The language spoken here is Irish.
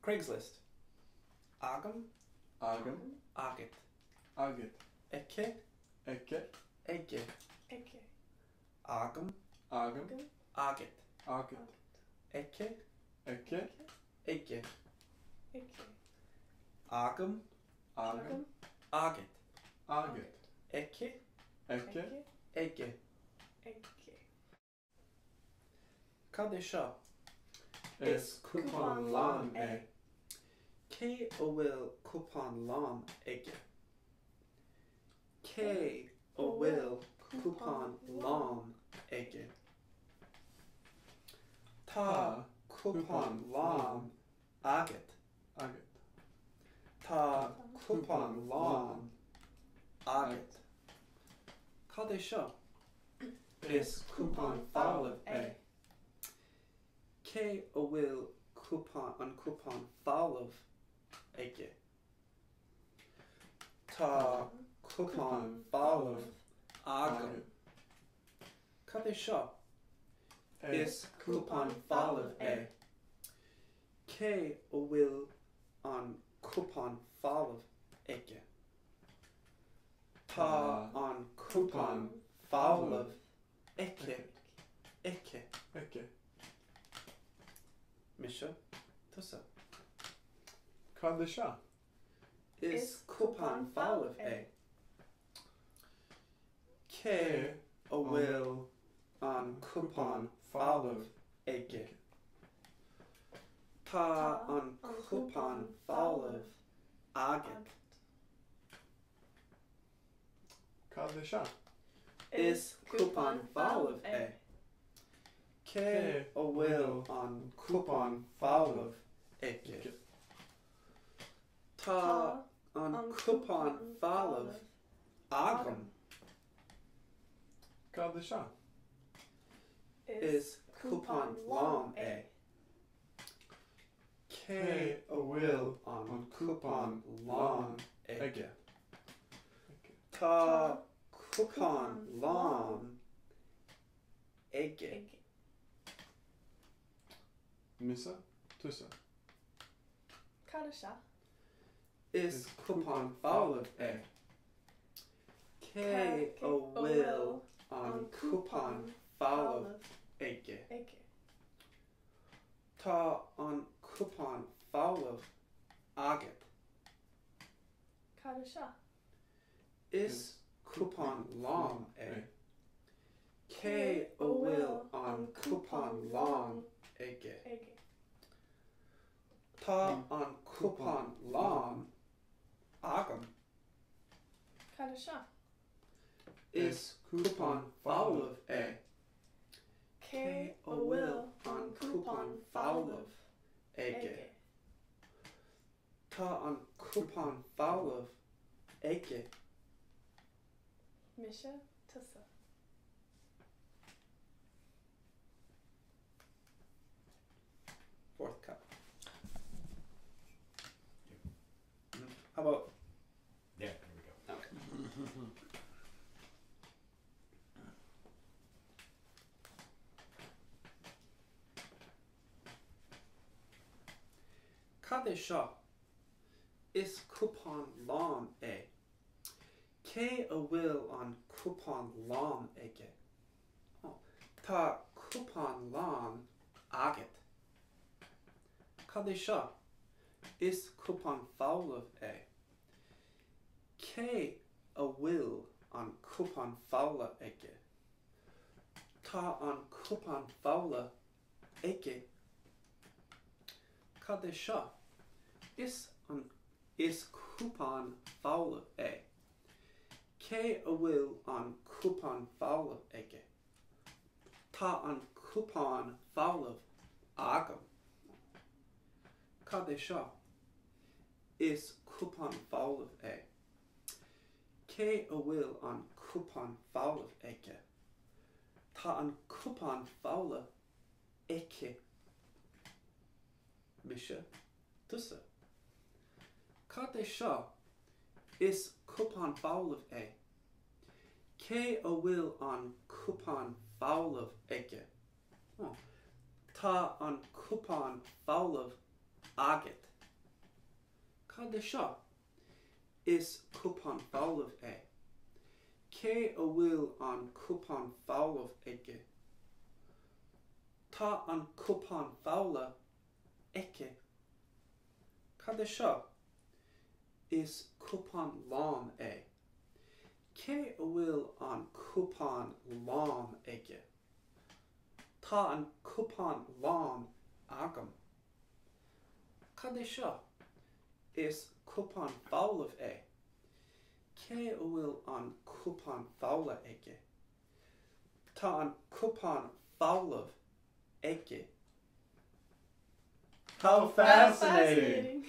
Craigslist. Agam. Agam. Agat. Agat. Aici. Aici. Aige. Aige. Agam. Agam. Agat. Agat. Aici. Aici. Aige. Aige. Agam. Agam. Agat. Agat. Aici. Aici. Aige. Aige. Cad é seo? Is cupán lán é. Cé a bhfuil cupán lán aige? Cé a bhfuil cupán lán aige? Tá cupán lán agat. Agat. Tá cupán lán agat. Cad é seo? Is cupán folamh é. Cé a bhfuil cupán an cupán folamh aige? Tá cupán folamh agam. Cad é seo? Is cupán folamh é. Cé a bhfuil an cupán folamh aige? Tá an cupán folamh aici. Aici. Aici. Mise. Tusa. Cad é seo? Is cupán folamh é. Cé a bhfuil an cupán folamh aige? Tá an cupán folamh agat. Cad é seo? Is cupán folamh é. Cé a bhfuil an cupán folamh aige? Tá an cupán folamh agam. Cad é seo? Is cupán lán é. Cé a bhfuil an cupán lán aige? Tá cupán lán aige. Mise, tusa. Cad é seo? Is cupán folamh é. Cé a bhfuil an cupán folamh aige? Tá an cupán folamh agat. Cad é seo? Is cupán lán é. Cé a bhfuil an cupán lán aige? Tá an cupán lán agam. Cad é seo? Is cupán folamh é. Cé a bhfuil an cupán folamh aige? Tá an cupán folamh aici. Mise, tusa. Fourth cup. How about? Yeah, there we go. Okay. Cad é seo? Is cupán lán é. Cé a bhfuil an cupán lán aige? Tá cupán lán agat. Cad é seo? Is cupán folamh é. Cé a bhfuil an cupán folamh aige? Tá an cupán folamh aici. Cad é seo? Is an is cupán folamh é. Cé a bhfuil an cupán folamh aige? Tá an cupán folamh agam. Cad é seo? Is cupán folamh é. Cé a bhfuil an cupán folamh aige? Tá an cupán folamh aici. Mise, tusa. Cad é seo? Is cupán folamh é. Cé a bhfuil an cupán folamh aige? Tá an cupán folamh agat. Cad é seo? Is cupán folamh é. Cé a bhfuil an cupán folamh aige? Tá an cupán folamh aici. Cad é seo? Is cupán lán é. Cé a bhfuil an cupán lán aige? Tá an cupán lán agam. Cad é seo? Is cupán folamh é. Cé a bhfuil an cupán folamh aige? Tá an cupán folamh aici. How fascinating! How fascinating.